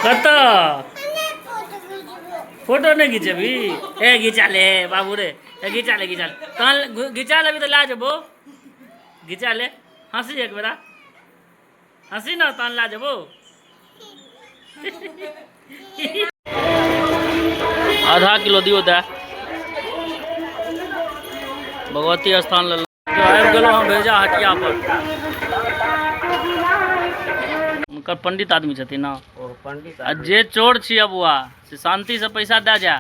कतऽ फोटो नहि घिचेबही? ए घिचा ले बाबू रे, ए घिचा ले, घिचा ले, तहन घिचा लेबही तऽ लए जेबो। घिचा ले, हँसी एक बेरा, हँसी ने, तहन लए जेबो। आधा किलो दियौ दए भगवती स्थान लेल आबि गेलहुँ हम भेजा हटिया पर। हुनकर पंडित आदमी छथिन ने। ओ पंडित। आ जे चोर छी अबुआ से शांति से पैसा दए जा,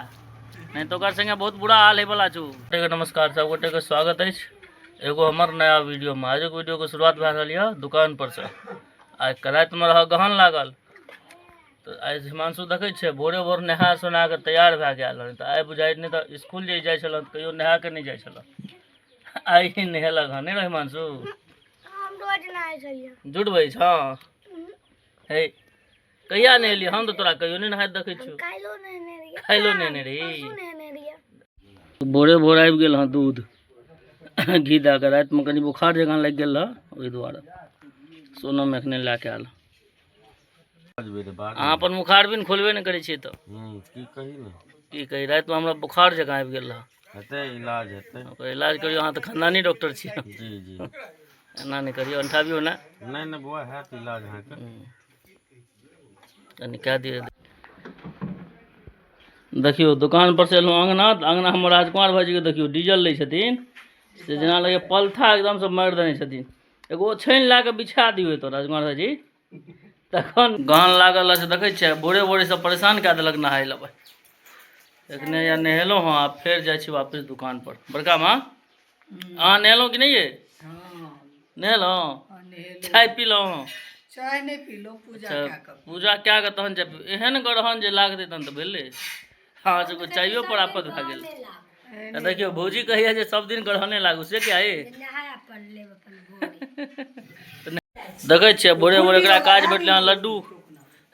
नहीं तो ओकर संगे बहुत बुरा हाल होइवला छौ। नमस्कार सब गोटे के स्वागत अछि एगो हमर नया वीडियो में। आजुक वीडियो के शुरुआत भए रहल यऽ दुकान पर से। आइ रातिमे रह गहन लागल तऽ आइ हिमांशु देखै छियै भोरे भोर नहा सोना कऽ तैयार भए गेल हन। तऽ आइ बुझाइ नहि तऽ स्कूल जे जाइ छलहुँ तऽ कहियो नहा कऽ नहि जाइ छलहुँ, आइ नहेलक हन। नहि रह हिमांशु? हम रोज नहाय छलियै। झूठ बजै छौ? हे कहिया नहेलियै? हम तऽ तोरा कहियो नहि नहाइत देखै छियौ। काल्हिो नहेने रहियै। काल्हिो नहेने रही? परसू नहेने रहियै। भोरे भोर आबि गेल हँ दूध घी दए कऽ। रातिमे कनि बोखार जकाँ लागि गेल रहए, ओहि दुआरे सोनम एखने लए कऽ आयल। अहाँ अपन मुखारबिन खोलबे नहि करै छियै तऽ की कही ने, की कही? रातिमे हमरा बोखार जकाँ आबि गेल रहए। हेतै इलाज, हेतै। ओकर इलाज करियौ, अहाँ तऽ खानदानी डॉक्टर छियै। जी जी। एना नहि करियौ, अंठाबियौ ने। नहि नहि बौआ, हैत इलाज अहाँके। कनि कए दियौ। देखियौ, दोकान पर से एलहुँ अङ्गना तऽ अङ्गना हमर राजकुमार भाईजीके देखियौ डीजल लै छथिन से जेना लगैए पलथा एकदमसँ मारि देने छथिन। एगो ओछाइन लए कऽ बिछा दियौ एतऽ राजकुमार भाईजी। तखन गान लागल अछि, देखै छियै भोरे भोरे सब परेशान कए देलक नहाय लए। एखने या नहेलहुँ हँ, आब फेर जाइ छी वापस दुकान पर। बड़का माँ, अहाँ नहेलहुँ कि नहि ये? नहेलहुँ, चाय पीलहुँ? चाय नहि पीलहुँ, पूजा अच्छा, कए कऽ। पूजा कए कऽ तहन चाय पी। एहन ग्रहण जे लागतै तहन तऽ भेलै, अहाँ सबके चाइयो पर आफत भए गेल। आ देखियौ, भौजी कहैया जे सब दिन ग्रहणे लागू, से किया हे? नहाय अपन लेब अपन भोरे। देखै छियै भोरे भोरे एकरा काज भेटलै हँ, लड्डू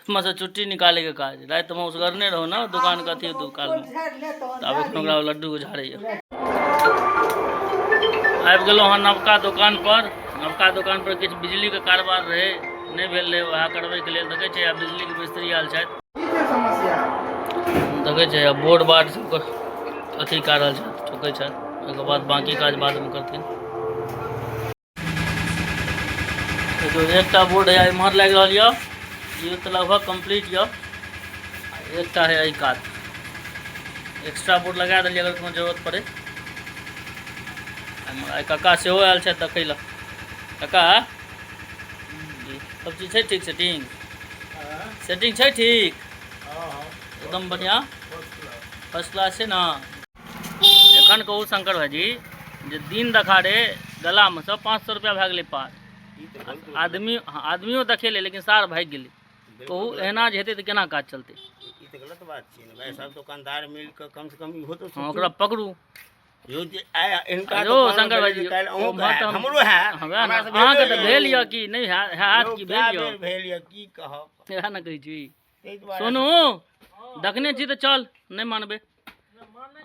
मे से चुट्टी निकालैके काज। रातिमे उसगरने रहौ ने दोकानके अथी दुकानमे, तऽ आब एखन ओकरा लड्डू झाड़ैया। आबि गेलहुँ हँ नवका दोकान पर। नवका दोकान पर किछु बिजलीके कारोबार रहै, नहि भेल रहै, वएह करबैके लेल। देखै छियै आब बिजलीके मिस्त्री आयल छथि। देखै छियै आब बोर्ड बार्ड सबके अथी कए रहल छथि, ठोकै छथि। ओहिके बाद बाँकी काज बादमे करथिन। देखियौ, एकटा बोर्ड है इम्हर लागि रहल यऽ, ई तऽ लगभग कम्प्लीट यऽ। एकटा है एहि कात, एक्स्ट्रा बोर्ड लगा देलियै अगर कोनो जरूरत पड़े। आइ काका सेहो आयल छथि देखै लए। काका, सब चीज छै ठीक? सेटिंग सेटिंग छै ठीक? एकदम बढ़िआँ, फर्स्ट क्लास छै ने? एखन कहू शंकर भाईजी जे दिन दखाड़े गलामे सब 500 रुपया भए गेलै पार। आदमी, हँ, आदमियो देखेलै लेकिन सार भागि गेलै। कहू, एना जे हेतै तऽ केना काज चलतै? ई तऽ गलत बात छै ने भाय। सब दुकानदार मिल कऽ कम से कम इहो तऽ हँ, ओकरा पकड़ू। यौ जे आइ हिनका यौ दोकानमे शंकर भेलै भाईजी, तऽ काल्हि अहूँके ओम्हर हैत, तऽ हमरो हैत। हँ, वएह ने। हमरा से अहाँके भेले तऽ भेल यौ। यऽ कि नहि हैत यौ, कि कए भेल यऽ? बेर भेल यऽ, की कहब। इएह ने कहै छी। ताहि दुआरे सोनू, देखने छी तऽ चल, नहि मानबै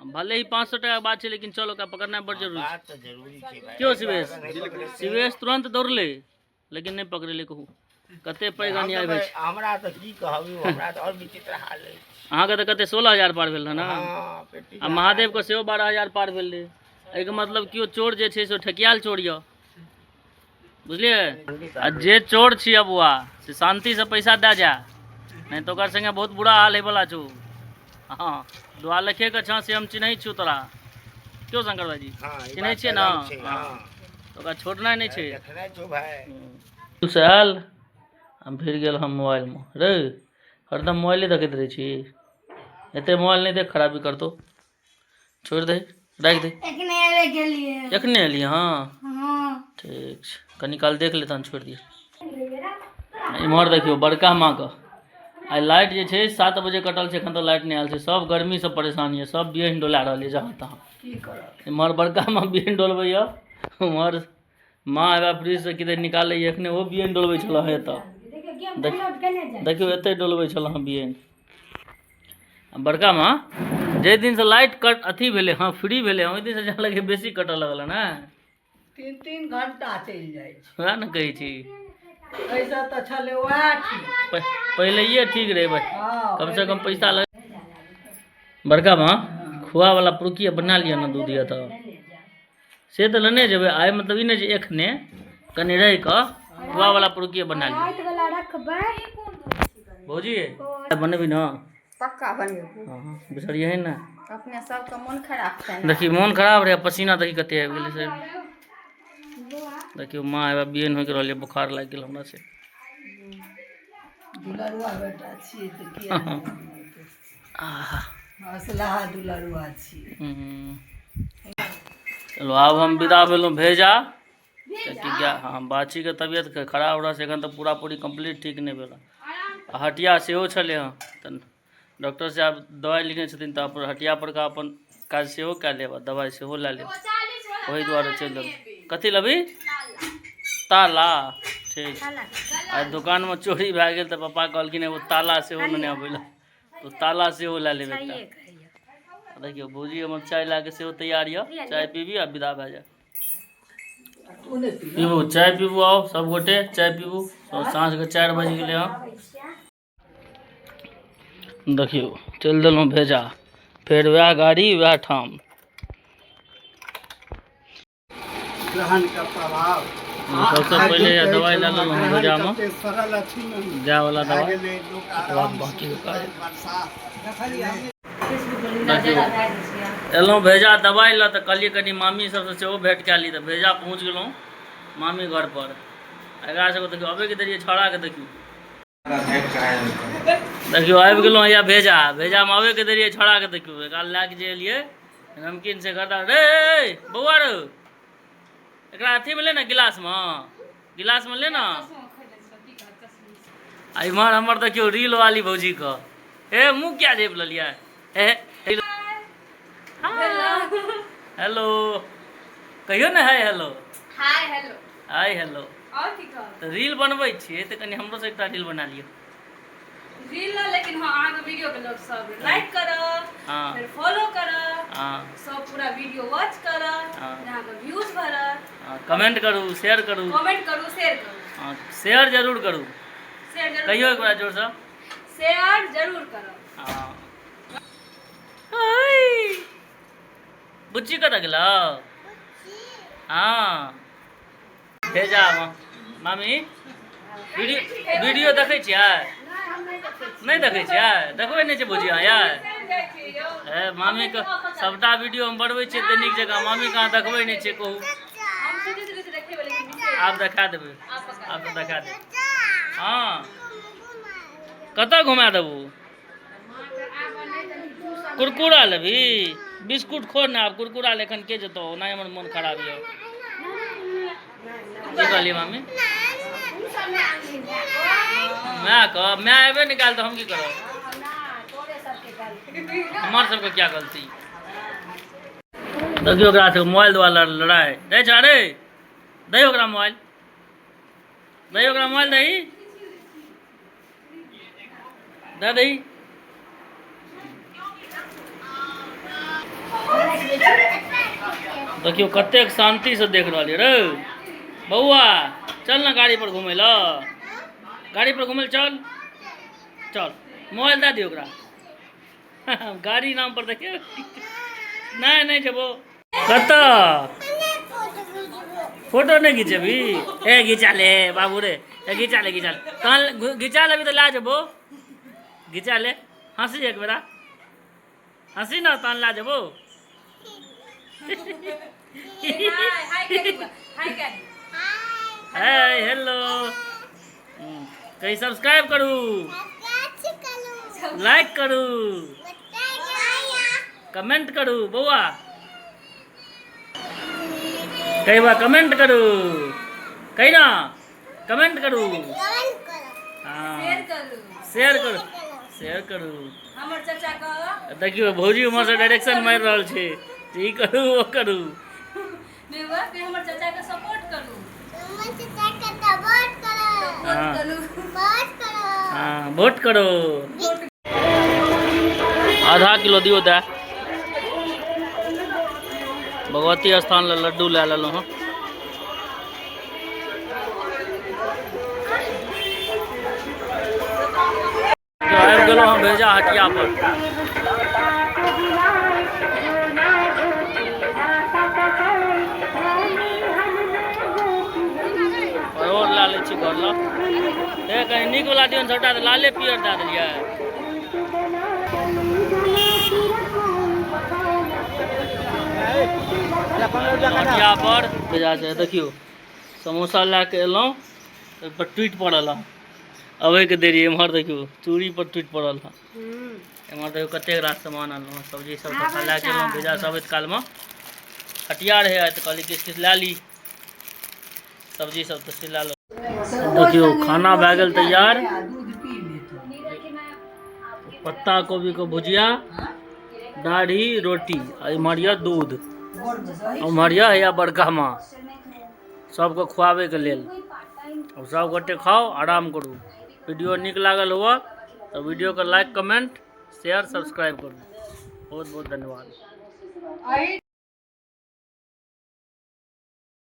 भले ही 500 टाका के बात छै, लेकिन चल, ओकरा पकड़नाइ बड़ जरूरी छै। बात तऽ जरूरी छै भाय। क्यों शिवेश? शिवेश तुरंत दौड़ले लेकिन नहि पकड़ेले। कहू, कते पैघ हम अन्याय तऽ भेल छै। हमरा तऽ की कहब यौ, हमरा तऽ आओर विचित्र हाल अछि। अहाँके तऽ कते 16,000 पार भेल रहै ने? हँ, पेटी। आ महादेवके सेहो 12,000 पार भेल रहै। एहिके मतलब केओ चोर जे छै से ठकियाल चोर यऽ, बुझलियै? आ जे चोर छी अबुआ से शांतिसँ पैसा दए जा, नहि तऽ ओकर संगे बहुत बुरा हाल होइवला छौ। हँ, दुआ लखेके छँ से हम चिन्है छियौ तोरा। क्यों शंकर भाईजी? हँ, ई चिन्है बात छियै ने? एकदम छै, हँ। हँ। तऽ ओकरा छोड़नाइ नहि छै। देखने छौ भाय। से आयल आ भिड़ गेल हम मोबाइलमे रे। हरदम मोबाइले देखैत रहै छी। एते मोबाइल नहि देख, खराबी करतौ। छोड़ि दे, राखि दे। एखने एबे केलियै। एखने एलियै? हँ। हँ। ठीक छै, कनी काल देख ले तहन छोड़ि दियौ। इम्हर देखियौ बड़का माँके आइ लाइट जे छै 7 बजे कटल छै, एखन तक लाइट नहि आयल छै। सब गर्मीसँ परेशान यऽ, सब बियैन डोला रहल यऽ जहाँ तहाँ। की करब? इम्हर बड़का माँ बियैन डोलबैए, उम्हर माँ एबा फ्रिजसँ किदन निकालैए। एखने ओ बियैन डोलबै छलहुँ हँ एतऽ। देखियौ, एतै डोलबै छलहुँ हँ बियैन। आ बड़का माँ, जाहि दिनसँ लाइट कट अथी भेलै हँ, फ्री भेलै हँ, ओहि दिनसँ जेना लगै बेसी कटऽ लगल हँ ने। 3-3 घंटा चलि जाइ छै। वएह ने कहै छी, ऐसा तऽ छलै वएह ठीक। पहिलैये ठीक रहै भाइ। हँ। कम से कम पैसा लग। बड़का माँ, खोआ वाला पुरुकिया बना लिअ ने, दूध यऽ तऽ से तऽ लेने जेबै आइ, मतलब ई नहि जे एखने, कनि रहि कऽ खोआ वाला पुरुकिया बना लिअ। राति वाला रखबै। भौजी, बनेबी ने? पक्का बनेबू। हँ, बिसरियै ने। अपने सबके मोन खराब छै ने। देखी, मोन खराब रहै, पसीना देखी कते आबि गेलै से। देखियौ माँ, एबा बियन होइके रहल यऽ, बोखार लागि गेल हमरा से। दुलरुआ बेटा छियै तऽ किया नहि बनतै? आहा। असलाहा दुलरुआ छियै। चलो, आब हम विदा भेलहुँ भेजा, कियाकि हँ, बाछीके तबियत खराब रहै से एखन तऽ पूरा पूरी कम्प्लीट ठीक नहि भेल आ हटिया सेहो छलै हँ, तऽ डॉक्टर साहब दवाइ लिखने छथिन, तऽ अपन हटिया पर का अपन काज सेहो कए लेब आ दवाइ सेहो लए लेब, ओहि दुआरे चलि देलहुँ। कथी लेबही? ताला। ठीक। आइ दोकानमे चोरी भए गेल तऽ पप्पा कहलखिन एगो ताला सेहो लेने अबै लए, तऽ ताला सेहो लए लेब एकटा। देखियौ, भौजी हमर चाय लए कऽ सेहो तैयार यऽ। चाय पीबी आ विदा भए जाए। तू नहि पी। पीबू, चाय पीबू, आउ सबगोटे चाय पीबू। साँझके 4 बजि गेलै हँ। देखियौ, चलि देलहुँ भेजा, फेर वएह गाड़ी वएह ठाम। ग्रहण के प्रभाव। सबसँ पहिले दवाइ लए लेलहुँ हँ भेजामे। कते सरल अथी मे जायवला भए दवाइ। गेलै लोक ओकर बाद आराम बाँकी काज। बरसात। देखियौ, एलहुँ भेजा दवाइ लऽ, तऽ कहलियै कनि मामी सबसँ सेहो भेँट कए ली, तऽ भेजा पहुँच गेलहुँ मामी घर पर। एकरा सबके देखियौ, अबैके देरियै छौड़ाके देखियौ। देखियौ, आबि गेलहुँ हैया भेजा। भेजामे अबैके देरियै छौड़ाके देखियौ, एकरा लए कऽ जे एलियै नमकीन से करता रे। बौआ रे, एकरा अथीमे ले ने, गिलासमे, गिलासमे ले ने। आ इम्हर हमर देखियौ रील वाली भौजीके, हे, मुँह किया झेप लेलियै? हे, हेलो कहियौ ने, hi hello. Hi hello. Hi hello. और की कहब? तऽ रील बनबै छियै तऽ कनि हमरो से एकटा रील बना लिअ। रील ना, लेकिन हाँ, अहाँके वीडियो के लोग सब लाइक करब, फिर फॉलो करब, सब पूरा वीडियो वॉच करब, अहाँके व्यूज भरत। हँ, कमेंट करू, शेयर करू। कमेंट करू, शेयर करू। हँ, शेयर जरूर करू। शेयर जरूर। कहियौ एक बार जोरसँ। शेयर जरूर करब। हँ। हाय। बुच्ची कतऽ गेलौ? हँ, भेजा मामी वीडियो, वीडियो देखै छियै? नहि देखै छियै? देखबै नहि छै भौजी अहाँ यार? हे, मामीके सबटा वीडियो हम बनबै छियै तऽ नीक जकाँ, मामी कहाँ देखबै नहि छै कहू। आब देखा देबै, आब तऽ देखा देबै। हँ, कतऽ घुमा देबू? कुरकुरा लेबही? बिस्कुट खो ने। आब कुरकुरा लेखन के जेतौ? ओना हमर मोन खराब यऽ। की कहलियै मामी? माय कह, माय अयबे नहि कयल तऽ हम की करब? हमर सबके क्या गलती? देखियौ, ओकरा सबके मोबाइल द्वारा लड़ाइ दै छ रे। दै ओकरा मोबाइल, दै ओकरा मोबाइल, दही, दे दही। देखियौ, कतेक शान्तिसँ देख रहल यऽ रे। बौआ, चल ने गाड़ी पर घुमै लए, गाड़ी पर घुमै लए चल। चल, मोबाइल दए दियौ ओकरा गाड़ी नाम पर। देखियौ, नहि नहि जेबो। कतऽ फोटो नहि घिचेबही? ए, घिचा ले बाबू रे, ए, घिचा ले, घिचा ले। तहन घिचा लेबही तऽ लए जेबो। घिचा ले, हँसी, एक बेरा हँसी ने, तहन लए जेबो। हाय हाय कह दी, हाय कह दी। हाय हेलो कही, सब्सक्राइब करू, लाइक करू, कमेंट करू। बौआ कही, बा, कमेंट करू, कही ना, कमेंट करू। हाँ। शेयर करू। शेयर करू, शेयर करू। हमर चाचा कह। देखियौ, भौजी उम्हरसँ डायरेक्शन मारि रहल छै जे ई करू, ओ करू। नहीं बा, कि हमर चाचा के सपोर्ट करू। हाँ। करू। हाँ, वोट करो। आधा किलो दियौ दए। भगवती स्थान लए लड्डू लए लेलहुँ हँ। एलहुँ भेजा हटिया पर। परोड़ ला लै छी घर लग। हे कनि नीक वाला दियौ ने, सबटा तऽ लाले पियर दए देलियै। हटिया पर भेजा छै, देखियौ समोसा लए कऽ एलहुँ, ओहिपर टूटि पड़ल हँ। अबैके देरी, एम्हर देखियौ चूड़ी पर टूटि पड़ल हँ। एम्हर देखियौ कतेक रास सामान अनलहुँ, सब्जी सब सबटा लए कऽ एलहुँ भेजा। अबैत कालमे हटिया रहै तऽ कहली किछु किछु लए ली सब्जी सब, तऽ से लए लो। देखियौ खाना भए गेल तैयार, पत्ता कोबी के भुजिया, दाढ़ी, रोटी, आ इम्हर यऽ दूध, उम्हर यऽ हैया बड़का माँ सबके खुआबैके लेल। अब सब गोटे खाओ, आराम करू। वीडियो नीक लागल हुआ तऽ वीडियोके लाइक, कमेंट, शेयर, सब्सक्राइब करू। बहुत बहुत धन्यवाद।